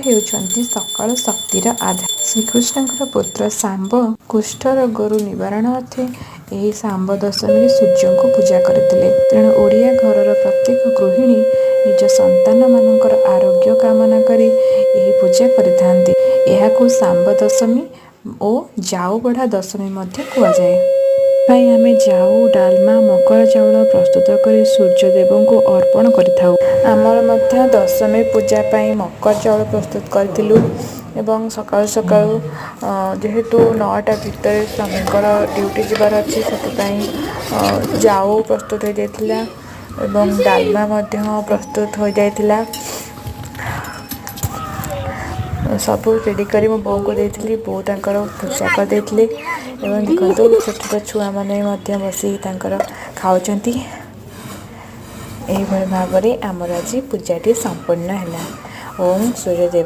ହେଉଛନ୍ତି ସକଳ ଶକ୍ତିର ଆଧାର। ଶ୍ରୀକୃଷ୍ଣଙ୍କର ପୁତ୍ର ଶାମ୍ବ କୁଷ୍ଠ ରୋଗରୁ ନିବାରଣ ଅର୍ଥେ ଏହି ଶାମ୍ବ ଦଶମୀରେ ସୂର୍ଯ୍ୟଙ୍କୁ ପୂଜା କରିଥିଲେ। ତେଣୁ ଓଡ଼ିଆ ଘରର ପ୍ରତ୍ୟେକ ଗୃହିଣୀ ନିଜ ସନ୍ତାନମାନଙ୍କର ଆରୋଗ୍ୟ କାମନା କରି ଏହି ପୂଜା କରିଥାନ୍ତି। ଏହାକୁ ଶାମ୍ବ ଦଶମୀ ଓ ଜାଉ ବଢ଼ା ଦଶମୀ ମଧ୍ୟ କୁହାଯାଏ। ପାଇଁ ଆମେ ଜାଉ, ଡାଲମା, ମକର ଚାଉଳ ପ୍ରସ୍ତୁତ କରି ସୂର୍ଯ୍ୟଦେବଙ୍କୁ ଅର୍ପଣ କରିଥାଉ। ଆମର ମଧ୍ୟ ଦଶମୀ ପୂଜା ପାଇଁ ମକର ଚାଉଳ ପ୍ରସ୍ତୁତ କରିଥିଲୁ ଏବଂ ସକାଳୁ ସକାଳୁ, ଯେହେତୁ 9ଟା ଭିତରେ ସ୍ୱାମୀଙ୍କର ଡ୍ୟୁଟି ଯିବାର ଅଛି, ସେଥିପାଇଁ ଜାଉ ପ୍ରସ୍ତୁତ ହୋଇଯାଇଥିଲା ଏବଂ ଡାଲମା ମଧ୍ୟ ପ୍ରସ୍ତୁତ ହୋଇଯାଇଥିଲା। ସବୁ ରେଡ଼ି କରି ମୁଁ ବୋଉଙ୍କୁ ଦେଇଥିଲି। ବୋଉ ତାଙ୍କର ପୂଜା କରିଦେଇଥିଲେ ଏବଂ ଦେଖନ୍ତୁ, ଛୋଟ ଛୋଟ ଛୁଆମାନେ ମଧ୍ୟ ବସିକି ତାଙ୍କର ଖାଉଛନ୍ତି। ଏହିଭଳି ଭାବରେ ଆମର ଆଜି ପୂଜାଟି ସମ୍ପୂର୍ଣ୍ଣ ହେଲା। ଓମ୍ ସୂର୍ଯ୍ୟଦେବ।